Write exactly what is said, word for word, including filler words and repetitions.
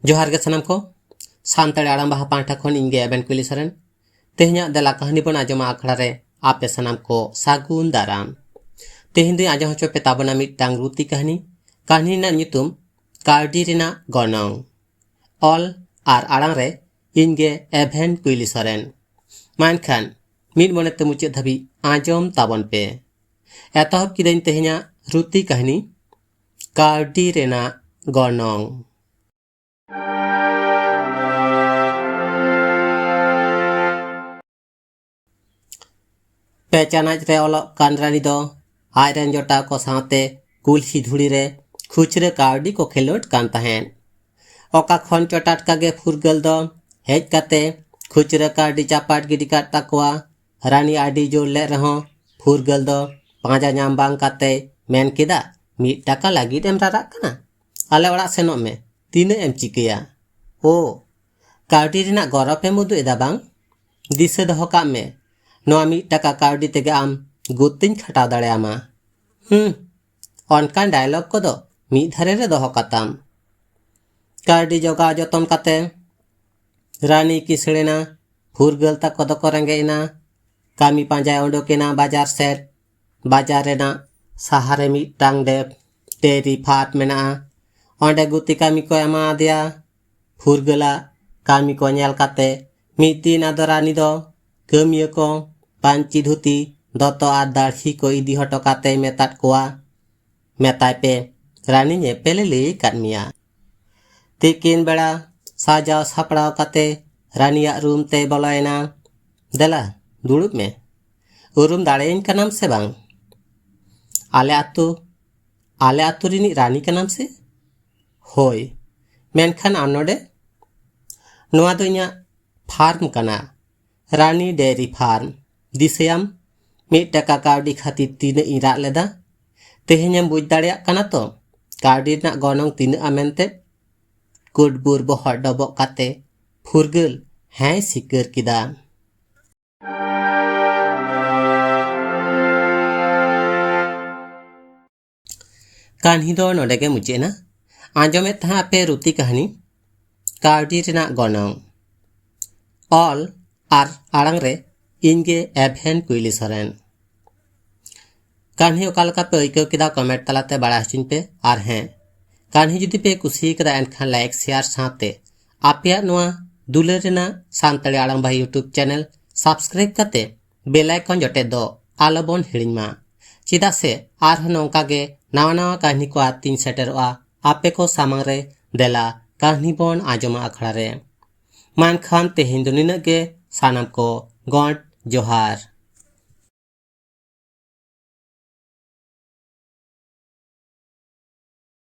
ᱡᱚᱦᱟᱨ ᱜᱮ ᱥᱟᱱᱟᱢ ᱠᱚ᱾ ᱥᱟᱱᱛᱟᱲᱤ ᱟᱲᱟᱝ ᱵᱟᱦᱟ ᱯᱟᱦᱴᱟ ᱠᱷᱚᱱ ᱤᱧ ᱜᱮ ᱮᱵᱷᱮᱱ ᱠᱩᱭᱞᱤ ᱥᱚᱨᱮᱱ᱾ ᱛᱮᱦᱮᱧᱟᱜ ᱫᱮᱞᱟ ᱠᱟᱹᱦᱱᱤ ᱵᱚᱱ ᱟᱸᱡᱚᱢᱟ ᱟᱠᱷᱲᱟ ᱨᱮ ᱟᱯᱮ ᱥᱟᱱᱟᱢ ᱠᱚ ᱥᱟᱹᱜᱩᱱ ᱫᱟᱨᱟᱢ᱾ ᱛᱮᱦᱮᱧ ᱫᱚᱧ ᱟᱸᱡᱚᱢ ᱦᱚᱪᱚ ᱯᱮ ᱛᱟᱵᱚᱱᱟ ᱢᱤᱫᱴᱟᱝ ᱨᱩᱛᱤ ᱠᱟᱹᱦᱱᱤ᱾ ᱠᱟᱹᱦᱱᱤ ᱨᱮᱱᱟᱜ ᱧᱩᱛᱩᱢ ᱠᱟᱹᱣᱰᱤ ᱨᱮᱱᱟᱜ ᱜᱚᱱᱚᱝ᱾ ᱚᱞ ᱟᱨ ᱟᱲᱟᱝ ᱨᱮ ᱤᱧ ᱜᱮ ᱮᱵᱷᱮᱱ ᱠᱩᱭᱞᱤ ᱥᱚᱨᱮᱱ᱾ ᱢᱟ ᱮᱱᱠᱷᱟᱱ ᱢᱤᱫ ᱢᱚᱱᱮᱛᱮ ᱢᱩᱪᱟᱹᱫ ᱫᱷᱟᱹᱵᱤᱡ ᱟᱸᱡᱚᱢ ᱛᱟᱵᱚᱱ ᱯᱮ᱾ ᱮᱛᱚᱦᱚᱵ ᱠᱤᱫᱟᱹᱧ ᱛᱮᱦᱮᱧᱟᱜ ᱨᱩᱛᱤ ᱠᱟᱹᱦᱱᱤ, ᱠᱟᱹᱣᱰᱤ ᱨᱮᱱᱟᱜ ᱜᱚᱱᱚᱝ᱾ ᱯᱮ ᱪᱟᱱᱟᱪ ᱨᱮ ᱚᱞᱚᱜ ᱠᱟᱱ ᱨᱟᱱᱤ ᱫᱚ ᱟᱡ ᱨᱮᱱ ᱡᱚᱴᱟᱣ ᱠᱚ ᱥᱟᱶᱛᱮ ᱠᱩᱞᱦᱤ ᱫᱷᱩᱲᱤ ᱨᱮ ᱠᱷᱩᱪᱨᱟᱹ ᱠᱟᱹᱣᱰᱤ ᱠᱚ ᱠᱷᱮᱞᱳᱰ ᱠᱟᱱ ᱛᱟᱦᱮᱸᱫ᱾ ᱚᱠᱟ ᱠᱷᱚᱱ ᱪᱚ ᱴᱟᱴᱠᱟ ᱜᱮ ᱯᱷᱩᱨᱜᱟᱹᱞ ᱫᱚ ᱦᱮᱡ ᱠᱟᱛᱮ ᱠᱷᱩᱪᱨᱟᱹ ᱠᱟᱹᱣᱰᱤ ᱪᱟᱯᱟᱫ ᱜᱤᱰᱤ ᱠᱟᱫ ᱛᱟᱠᱚᱣᱟ᱾ ᱨᱟᱱᱤ ᱟᱹᱰᱤ ᱡᱳᱨ ᱞᱮᱫ ᱨᱮᱦᱚᱸ ᱯᱷᱩᱨᱜᱟᱹᱞ ᱫᱚ ᱯᱟᱸᱡᱟ ᱧᱟᱢ ᱵᱟᱝ ᱠᱟᱛᱮᱭ ᱢᱮᱱ ᱠᱮᱫᱟ, "ᱢᱤᱫ ᱴᱟᱠᱟ ᱞᱟᱹᱜᱤᱫ ᱮᱢ ᱨᱟᱨᱟᱜ ᱠᱟᱱᱟ? ᱟᱞᱮ ᱚᱲᱟᱜ ᱥᱮᱱᱚᱜ ᱢᱮ, ᱛᱤᱱᱟᱹᱜ ᱮᱢ ᱪᱤᱠᱟᱹᱭᱟ? ᱳ, ᱠᱟᱹᱣᱰᱤ ᱨᱮᱱᱟᱜ ᱜᱚᱨᱚᱵ ᱮᱢ ᱩᱫᱩᱜ ᱮᱫᱟ ᱵᱟᱝ? ᱫᱤᱥᱟᱹ ᱫᱚᱦᱚ ᱠᱟᱜ ᱢᱮ, ᱱᱚᱣᱟ ᱢᱤᱫ ᱴᱟᱠᱟ ᱠᱟᱹᱣᱰᱤ ᱛᱮᱜᱮ ᱟᱢ ᱜᱩᱛᱤᱧ ᱠᱷᱟᱴᱟᱣ ᱫᱟᱲᱮᱭᱟᱢᱟ᱾ ᱦᱩᱸ, ᱚᱱᱠᱟᱱ ᱰᱟᱭᱞᱚᱜ ᱠᱚᱫᱚ ᱢᱤᱫ ᱫᱷᱟᱨᱮ ᱨᱮ ᱫᱚᱦᱚ ᱠᱟᱛᱟᱢ᱾" ᱠᱟᱹᱣᱰᱤ ᱡᱚᱜᱟᱣ ᱡᱚᱛᱚᱱ ᱠᱟᱛᱮ ᱨᱟᱱᱤ ᱠᱤᱥᱟᱹᱲ ᱮᱱᱟ᱾ ᱯᱷᱩᱨᱜᱟᱹᱞ ᱛᱟᱠᱚ ᱫᱚᱠᱚ ᱨᱮᱸᱜᱮᱡ ᱮᱱᱟ᱾ ᱠᱟᱹᱢᱤ ᱯᱟᱸᱡᱟᱭ ᱩᱰᱩᱠ ᱮᱱᱟ ᱵᱟᱡᱟᱨ ᱥᱮᱫ᱾ ᱵᱟᱡᱟᱨ ᱨᱮᱱᱟᱜ ᱥᱟᱦᱟᱨ ᱨᱮ ᱢᱤᱫᱴᱟᱝ ᱰᱮ-, ᱰᱮᱭᱨᱤ ᱯᱷᱟᱨᱢ ᱢᱮᱱᱟᱜᱼᱟ᱾ ᱚᱸᱰᱮ ᱜᱩᱛᱤ ᱠᱟᱹᱢᱤ ᱠᱚ ᱮᱢᱟ ᱟᱫᱮᱭᱟ᱾ ᱯᱷᱩᱨᱜᱟᱹᱞᱟᱜ ᱠᱟᱹᱢᱤ ᱠᱚ ᱧᱮᱞ ᱠᱟᱛᱮ ᱢᱤᱫ ᱫᱤᱱ ᱟᱫᱚ ᱨᱟᱱᱤ ᱫᱚ ᱠᱟᱹᱢᱤᱭᱟᱹ ᱠᱚ ᱯᱟᱹᱧᱪᱤ ᱫᱷᱩᱛᱤ, ᱫᱚᱛᱚ ᱟᱨ ᱫᱟᱲᱦᱤ ᱠᱚ ᱤᱫᱤ ᱦᱚᱴᱚ ᱠᱟᱛᱮᱭ ᱢᱮᱛᱟᱫ ᱠᱚᱣᱟ, "ᱢᱮᱛᱟᱭ ᱯᱮ, ᱨᱟᱱᱤ ᱧᱮᱯᱮᱞᱮ ᱞᱟᱹᱭ ᱟᱠᱟᱫ ᱢᱮᱭᱟ᱾" ᱛᱤᱠᱤᱱ ᱵᱮᱲᱟ ᱥᱟᱡᱟᱣ ᱥᱟᱯᱲᱟᱣ ᱠᱟᱛᱮ ᱨᱟᱱᱤᱭᱟᱜ ᱨᱩᱢ ᱛᱮᱭ ᱵᱚᱞᱚᱭᱮᱱᱟ᱾ "ᱫᱮᱞᱟ, ᱫᱩᱲᱩᱵ ᱢᱮ᱾ ᱩᱨᱩᱢ ᱫᱟᱲᱮᱭᱟᱹᱧ ᱠᱟᱱᱟᱢ ᱥᱮ ᱵᱟᱝ?" "ᱟᱞᱮ ᱟᱛᱳ, ᱟᱞᱮ ᱟᱛᱳ ᱨᱤᱱᱤᱡ ᱨᱟᱱᱤ ᱠᱟᱱᱟᱢ ᱥᱮ?" "ᱦᱳᱭ, ᱢᱮᱱᱠᱷᱟᱱ ᱟᱢ ᱱᱚᱰᱮ?" "ᱱᱚᱣᱟ ᱫᱚ ᱤᱧᱟᱹᱜ ᱯᱷᱟᱨᱢ ᱠᱟᱱᱟ, ᱨᱟᱱᱤ ᱰᱮᱭᱨᱤ ᱯᱷᱟᱨᱢ᱾ ᱫᱤᱥᱟᱹᱭᱟᱢ, ᱢᱤᱫ ᱴᱟᱠᱟ ᱠᱟᱹᱣᱰᱤ ᱠᱷᱟᱹᱛᱤᱨ ᱛᱤᱱᱟᱹᱜ ᱤᱧ ᱨᱟᱜ ᱞᱮᱫᱟ? ᱛᱮᱦᱮᱧᱮᱢ ᱵᱩᱡᱽ ᱫᱟᱲᱮᱭᱟᱜ ᱠᱟᱱᱟ ᱛᱚ, ᱠᱟᱹᱣᱰᱤ ᱨᱮᱱᱟᱜ ᱜᱚᱱᱚᱝ ᱛᱤᱱᱟᱹᱜᱼᱟ ᱢᱮᱱᱛᱮ?" ᱠᱩᱴᱵᱩᱨ ᱵᱚᱦᱚᱜ ᱰᱚᱵᱚᱜ ᱠᱟᱛᱮ ᱯᱷᱩᱨᱜᱟᱹᱞ ᱦᱮᱸᱭ ᱥᱤᱠᱟᱹᱨ ᱠᱮᱫᱟ᱾ ᱠᱟᱹᱦᱱᱤ ᱫᱚ ᱱᱚᱰᱮ ᱜᱮ ᱢᱩᱪᱟᱹᱫ ᱮᱱᱟ᱾ ᱟᱸᱡᱚᱢᱮᱫ ᱛᱟᱦᱮᱸ ᱟᱯᱮ ᱨᱩᱛᱤ ᱠᱟᱹᱦᱱᱤ᱾ ᱠᱟᱹᱣᱰᱤ ᱨᱮᱱᱟᱜ ᱜᱚᱱᱚᱝ᱾ ᱚᱞ ᱟᱨ ᱟᱲᱟᱝ ᱨᱮ ᱤᱧ ᱜᱮ ᱮᱵᱷᱮᱱ ᱠᱩᱭᱞᱤ ᱥᱚᱨᱮᱱ᱾ ᱠᱟᱹᱦᱱᱤ ᱚᱠᱟ ᱞᱮᱠᱟ ᱯᱮ ᱟᱹᱭᱠᱟᱹᱣ ᱠᱮᱫᱟ ᱠᱚᱢᱮᱱᱴ ᱛᱟᱞᱟᱛᱮ ᱵᱟᱲᱟᱭ ᱦᱚᱪᱚᱧ ᱯᱮ᱾ ᱟᱨ ᱦᱮᱸ, ᱠᱟᱹᱦᱱᱤ ᱡᱩᱫᱤ ᱯᱮ ᱠᱩᱥᱤ ᱠᱟᱫᱟ ᱮᱱᱠᱷᱟᱱ ᱞᱟᱭᱤᱠ, ᱥᱮᱭᱟᱨ ᱥᱟᱶᱛᱮ ᱟᱯᱮᱭᱟᱜ ᱱᱚᱣᱟ ᱫᱩᱞᱟᱹᱲ ᱨᱮᱱᱟᱜ ᱥᱟᱱᱛᱟᱲᱤ ᱟᱲᱟᱝ ᱵᱷᱟᱭ YouTube ᱪᱮᱱᱮᱞ ᱥᱟᱵᱥᱠᱨᱟᱭᱤᱵ ᱠᱟᱛᱮ ᱵᱮᱞ ᱟᱭᱠᱚᱱ ᱡᱚᱴᱮᱫ ᱫᱚ ᱟᱞᱚᱵᱚᱱ ᱦᱤᱲᱤᱧ ᱢᱟ᱾ ᱪᱮᱫᱟᱜ ᱥᱮ ᱟᱨᱦᱚᱸ ᱱᱚᱝᱠᱟ ᱜᱮ ᱱᱟᱣᱟ ᱱᱟᱣᱟ ᱠᱟᱹᱦᱱᱤ ᱠᱚ ᱟᱛᱤᱧ ᱥᱮᱴᱮᱨᱚᱜᱼᱟ ᱟᱯᱮ ᱠᱚ ᱥᱟᱢᱟᱝ ᱨᱮ᱾ ᱫᱮᱞᱟ ᱠᱟᱹᱦᱱᱤ ᱵᱚᱱ ᱟᱸᱡᱚᱢᱟ ᱟᱠᱷᱲᱟ ᱨᱮ᱾ ᱢᱟ ᱮᱱᱠᱷᱟᱱ ᱛᱮᱦᱮᱧ ᱫᱚ ᱱᱤᱱᱟᱹᱜ ᱜᱮ᱾ ᱥᱟᱱᱟᱢ ᱠᱚ ᱜᱚᱸᱰ ᱡᱚᱦᱟᱨ᱾